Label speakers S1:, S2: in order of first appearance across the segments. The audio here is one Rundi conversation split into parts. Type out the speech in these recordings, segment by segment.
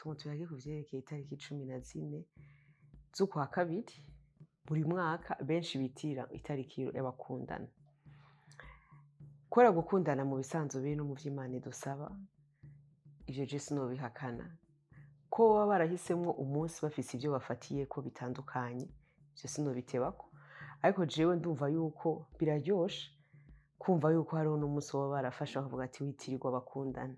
S1: Tuma tuyage ku vyerekeye itariki 14 z'ukwa kabiri buri mwaka, benshi bitira itariki y'abakundana. Kubera gukundana mu bisanzwe biri no mu vy'Imana idusaba, ivyo je sinobihakana. Ko baba barahisemwo umunsi bafise ivyo bafatiyeko bitandukanye, ivyo sinobitebako. Ariko jewe ndumva yuko biraryoshe kumva yuko hariho n'umunsi baba barafashe bakavuga ati witirirwa abakundana.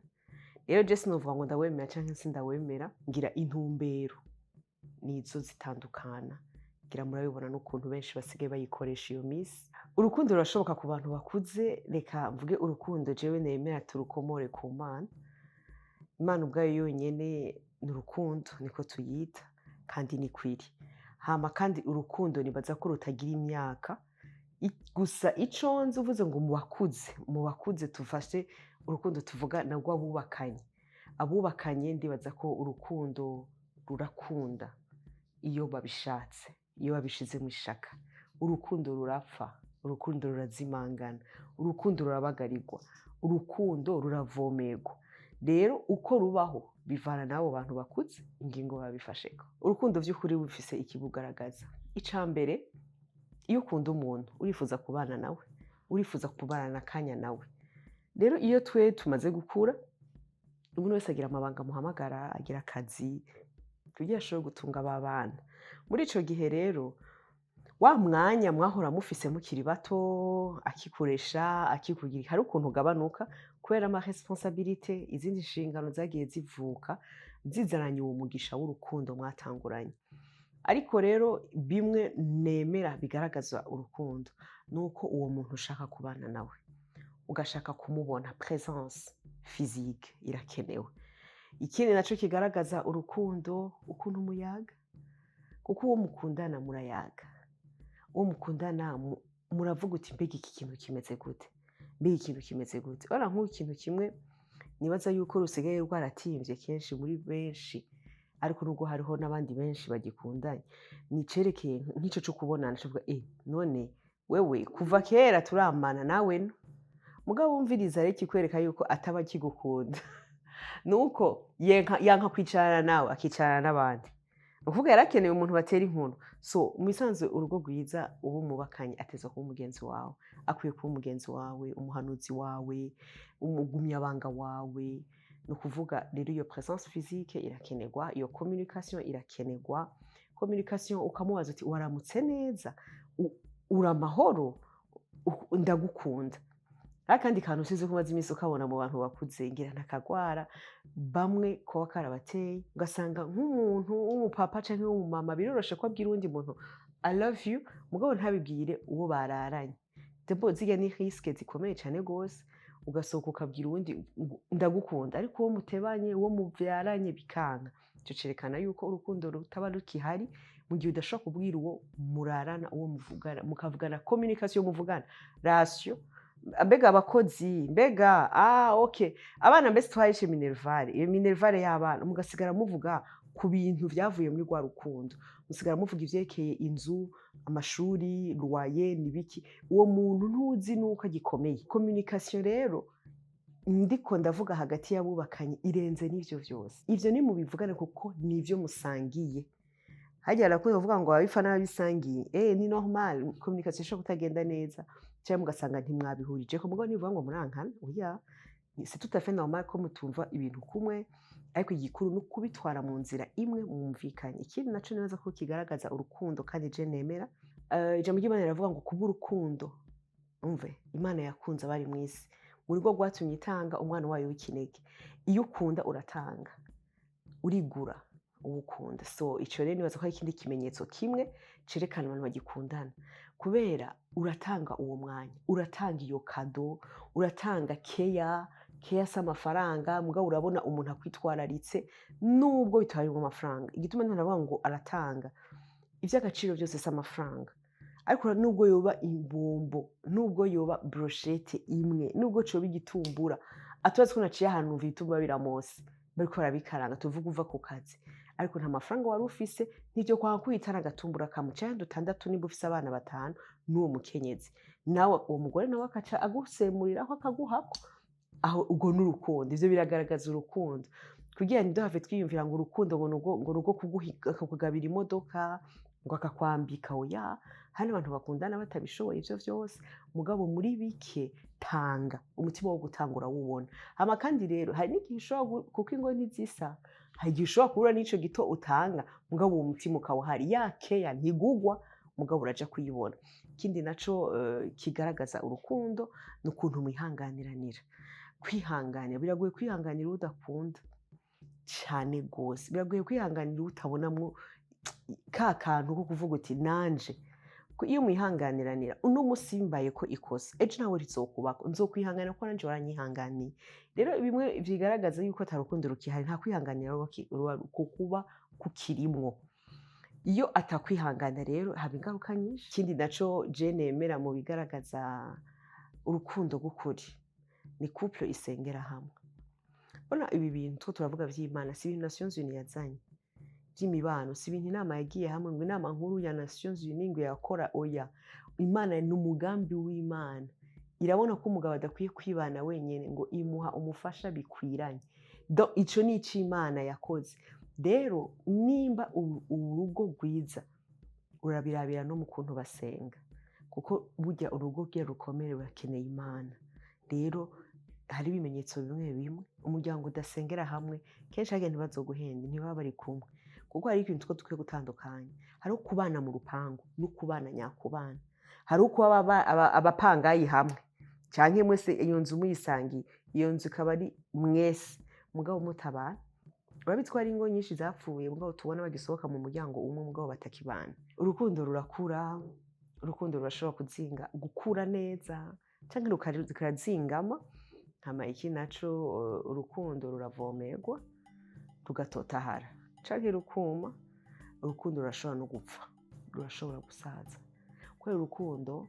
S1: Rero je sinovuga ngo ndawemera canke sindawemera, ngira intumbero nizo zitandukana. Ngira murabibona n'ukuntu benshi basigaye bayikoresha iyo misi. Urukundo rurashoboka ku bantu bakuze. Reka mvuge urukundo jewe nemera turukomore ku Mana. Imana ubwayo yonyene ni urukundo, niko tuyita kandi niko iri. Hama kandi urukundo nibaza ko rutagira imyaka. Gusa ico nzi, uvuze ngo mu bakuze tufashe urukundo tuvuga narwo abubakanye. Abubakanye ndibaza ko urukundo rurakunda iyo babishatse, iyo babishizemo ishaka. Urukundo rurapfa, urukundo rurazimangana, urukundo rurabagarirwa, urukundo ruravomerwa. Rero uko rubaho bivana n'abo bantu bakuze ingingo babifasheko. Urukundo vy'ukuri bufise ikibugaragaza. Ica mbere, iyo ukunda umuntu urifuza kubana nawe, urifuza kumarana akanya nawe. Rero iyo twe tumaze gukura, umuntu wese agira amabanga amuhamagara, agira akazi kugira ashobore gutunga aba bana. Muri ico gihe rero, wa mwanya mwahora mufise mukiri bato, akikuresha, akikugira, hari ukuntu ugabanuka kubera ama responsabilités, izindi nshingano zagiye zivuka zizananye uwo mugisha w'urukundo mwatanguranye. Ariko rero bimwe nemera bigaragaza urukundo ni uko uwo muntu ushaka kubana nawe, ugashaka kumubona, présence physique irakenewe. Ikindi naco kigaragaza urukundo, ukuntu muyaga, kuko uwo mukundana murayaga, uwo mukundana muravuga uti: "Mbega iki kintu kimeze gute? Mbega ikintu kimeze gute?" Urabona nk'ubu ikintu kimwe nibaza yuko rusigaye rwaratimvye kenshi muri benshi, ariko nubwo hariho n'abandi benshi bagikundanye, ni icerekeye nk'ico co kubonana. Cuvuga: "None wewe kuva kera turamana nawe?" No mugabo wumviriza rero, ikikwereka yuko ataba akigukunda nuko yanka kwicarana nawe, akicarana n'abandi. Ni ukuvuga yarakeneye umuntu batera inkuru. So mu bisanzwe urugo rwiza, uba mubakanye ateza kuba umugenzi wawe, akwiye kuba umugenzi wawe, umuhanuzi wawe, umugumyabanga wawe. Ni ukuvuga rero iyo présence physique irakenerwa, iyo communication irakenerwa. Communication, ukamubaza uti: "Waramutse neza? Uri amahoro? Ndagukunda." Ariko akandi kantu usize ko umaze iminsi ukabona mu bantu bakuze, ngira ntakagwara bamwe kuba karabateye, ugasanga nk'umuntu w'umupapa canke w'umumama biroroshe ko abwira uwundi muntu "I love you", mugabo ntabibwire uwo bararanye. Debo zirya ni risque zikomeye cane gose. Ugasohoka ukabwira uwundi ngo "Ndagukunda", ariko uwo mutebanye, uwo muvyaranye, bikanka. Ico cerekana yuko urukundo rutaba rukihari mu gihe udashobora kubwira uwo murarana, uwo muvugana, mukavugana, communication muvugana, ration, mbega abakozi, mbega okay, abana mbese twarishe minerval, iyo minerval y'abana, mugasigara muvuga ku bintu vyavuye muri rwa rukundo, musigara muvuga ivyerekeye inzu, amashuri, loyer nibiki. Uwo muntu ntuzi nuko agikomeye. Communication rero ndiko ndavuga hagati y'abubakanye irenze n'ivyo vyose. Ivyo ni mubivugane kuko nivyo musangiye. Harya barakunda kuvuga ngo ababipfa n'ababisangiye. Ni normal, communication ishobora kutagenda neza cyangwa mugasanga ntimwabihurijeko, mugabo ntibivuga ngo murankana, oya. C'est tout à fait normal ko mutumva ibintu kumwe, ariko igikuru ni ukubitwara mu nzira imwe mwumvikanye. Ikindi naco nibaza ko kigaragaza urukundo kandi je nemera, ijambo ry'Imana riravuga ngo kubw'urukundo umve Imana yakunze abari mw'isi, ngo nirwo rwatumye itanga umwana wayo w'ikinege. Iyo ukunda uratanga, urigura uwo ukunda. So ico rero nibaza ko ari ikindi kimenyetso kimwe cerekana abantu bagikundana, kubera uratanga uwo mwanya, uratanga iyo cadeau, uratanga keya. Keya si amafaranga, mugabo urabona umuntu akwitwararitse nubwo bitari mu mafaranga. Igituma ntaravuga ngo aratanga ivy'agaciro byose si amafaranga, ariko nubwo yoba imbombo, nubwo yoba brochette imwe, nubwo coba igitumbura, atubazi ko naciye ahantu numva ibitumbura biramose bariko barabikaranga, tuvuga uva ku kazi ariko nta mafaranga wari ufise, ntivyo kwanga kwitana agatumbura kamwe canke dutandatu nimba ufise abana batanu n'uwo mukenyezi nawe, uwo mugore nawe akaca agusemuriraho akaguhako aho. Ubwo n'urukundo, ivyo biragaragaza urukundo. Kugira ntiduhave twiyumvira ngo urukundo ngo nugo ngo rugo akakugabira imodoka, ngo akakwambika, oya. Hari abantu bakundana batabishoboye ivyo vyose, mugabo muri bike tanga, umutima wo gutanga urawubona. Hama kandi rero hari n'igihe ushobora, kuko ingo ntizisa, hari igihe ushobora kubura n'ico gito utanga, mugabo uwo mutima ukaba uhari. Ya keya ntigugwa, mugabo uraja kuyibona. Ikindi naco kigaragaza urukundo ni ukuntu mwihanganiranira. Kwihanganira biragoye, kwihanganira uwo udakunda cane gose biragoye, kwihanganira uwo utabonamwo ka kantu ko kuvuga uti nanje. Ko iyo mwihanganiranira, uno musi mbaye ko ikosa, ejo nawe rizokubako, nzokwihanganira kuko nanje waranyihanganiye. Rero bimwe vyigaragaza yuko ata rukundo rukihari, nta kwihanganira ruba kuba kukirimwo. Iyo atakwihangana rero haba ingaruka nyinshi. Ikindi naco je nemera mu bigaragaza urukundo rw'ukuri ni couple isengera hamwe. Bona ibi bintu two turavuga vy'Imana, si ibintu Nations Unies yazanye by'imibano, si ibintu inama yagiye hamwe ngo inama nkuru ya Nations Unies ngo yakora, oya. Imana ni umugambi w'Imana, irabona ko umugabo adakwiye kwibana wenyine, ngo imuha umufasha bikwiranye. Donc ico ni ico Imana yakoze. Rero nimba urugo rwiza urabirabira no mu kuntu basenga, kuko burya urugo rwe rukomere rurakeneye Imana. Rero hari ibimenyetso bimwe bimwe umuryango udasengera hamwe, kenshi harya ntibazoguhenda, ntibaba bari kumwe, kuko hari ikintu two dukwiye gutandukanya. Hariho kubana mu rupangu no kubana nyakubana, hariho kuba abapangayi hamwe, canke mwese iyo nzu muyisangiye, iyo nzu ikaba ari mwese, mugabo mutabana. Urabizi ko hari ingo nyinshi zapfuye, mugabo tubona bagisohoka mu muryango umwe, mugabo batakibana. Urukundo rurakura, urukundo rurashobora kuzinga, gukura neza, canke rukarazingama. Hama iki naco, urukundo ruravomerwa rugatotahara canke rukuma. Urukundo rurashobora no gupfa, rurashobora gusaza, kubera urukundo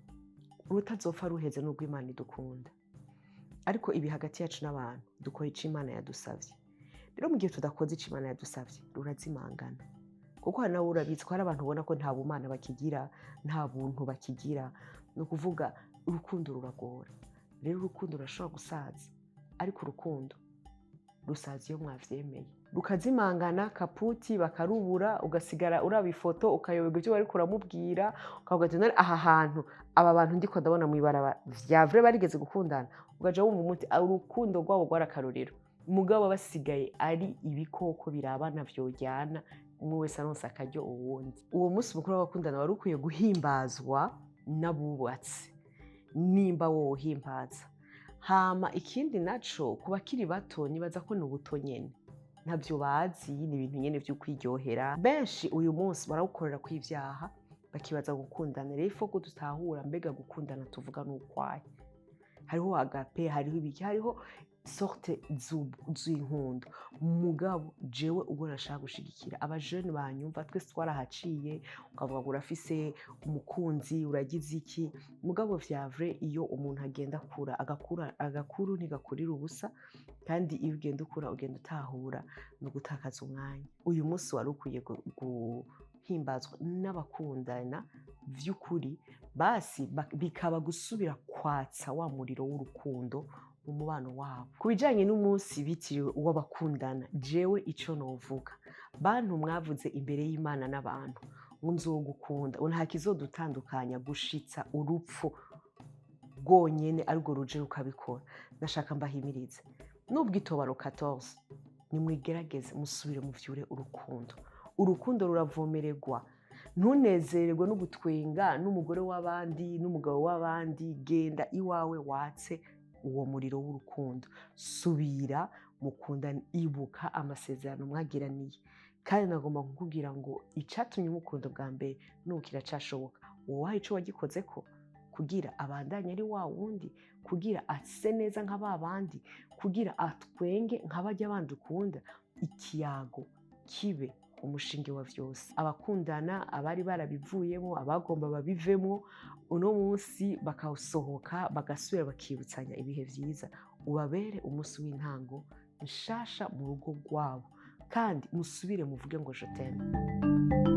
S1: rutazopfa ruheze n'ubwo Imana idukunda. Ariko ibi hagati yacu n'abantu, dukora ico Imana yadusavye. Rero mu gihe tudakoze ico Imana yadusavye, rurazimangana, kuko hari nawe urabizi ko hari abantu ubona ko nta bumana bakigira, nta buntu bakigira. Ni ukuvuga urukundo ruragora. Rero urukundo rurashobora gusaza, ariko urukundo rusaza iyo mwavyemeye, rukazimangana kaputi, bakarubura, ugasigara uraba ifoto, ukayoberwa ibyo bariko uramubwira, ukavuga ati: "None aha hantu aba bantu ndiko ndabona mw'ibarabara vya vrai barigeze gukundana?" Ugaca wumva umuti urukundo rwabo rwarakarorero, mugabo basigaye ari ibikoko birabana vyoryana, umwe wese aronse akaryo uwundi. Uwo munsi mukuru w'abakundana wari ukwiye guhimbazwa n'abubatse, nimba wowe uhimbaza. Hama ikindi naco, ku bakiri bato, nibaza ko ni ubuto nyene, ntabyo bazi, ni ibintu nyene vyo kwiryohera. Benshi uyu munsi barawukorera kw'ivyaha, bakibaza gukundana. Rero ifo ko dutahura mbega gukundana tuvuga n'ukwaye. Hariho agape, hariho ibiki, hariho sorte z'inkundo. Mugabo jewe ubwo nashaka gushigikira abajene banyumva, twese twarahaciye, ukavuga ngo urafise umukunzi, uragize iki, mugabo vya vrai iyo umuntu agenda akura, agakura, agakuru ntigakurira ubusa. Kandi iyo ugenda ukura, ugenda utahura ni ugutakaza umwanya. Uyu munsi wari ukwiye guhimbazwa n'abakundana vy'ukuri, basi bikaba gusubira kwatsa wa muriro w'urukundo mu mubano wabo. Ku bijanye n'umunsi bitiriwe uw'abakundana, jewe ico novuga, bantu mwavuze imbere y'Imana n'abantu ngo nzogukunda, ngo nta kizodutandukanya gushitsa urupfu rwonyene arirwo ruje rukabikora, ndashaka mbahimirize, nubwo itobaro 14, nimwigerageze musubire muvyure urukundo. Urukundo ruravomererwa. Ntunezererwe no gutwenga n'umugore w'abandi, n'umugabo w'abandi. Genda iwawe watse uwo muriro w'urukundo, subira mukundane, ibuka amasezerano mwagiraniye. Kandi nagomba kukubwira ngo icatumye umukunda bwa mbere n'ubu kiracashoboka. Wowe ico wagikozeko kugira abandanye ari wa wundi, kugira ase neza nka ba bandi, kugira atwenge nka barya bandi ukunda. Ikiyago kibe umushinge wa vyose. Abakundana, abari barabivuyemo, abagomba babivemo, uno munsi bakawusohoka, bagasubira bakibutsanya ibihe vyiza, ubabere umunsi w'intango nshasha mu rugo rwabo, kandi musubire muvuge ngo je t'aime.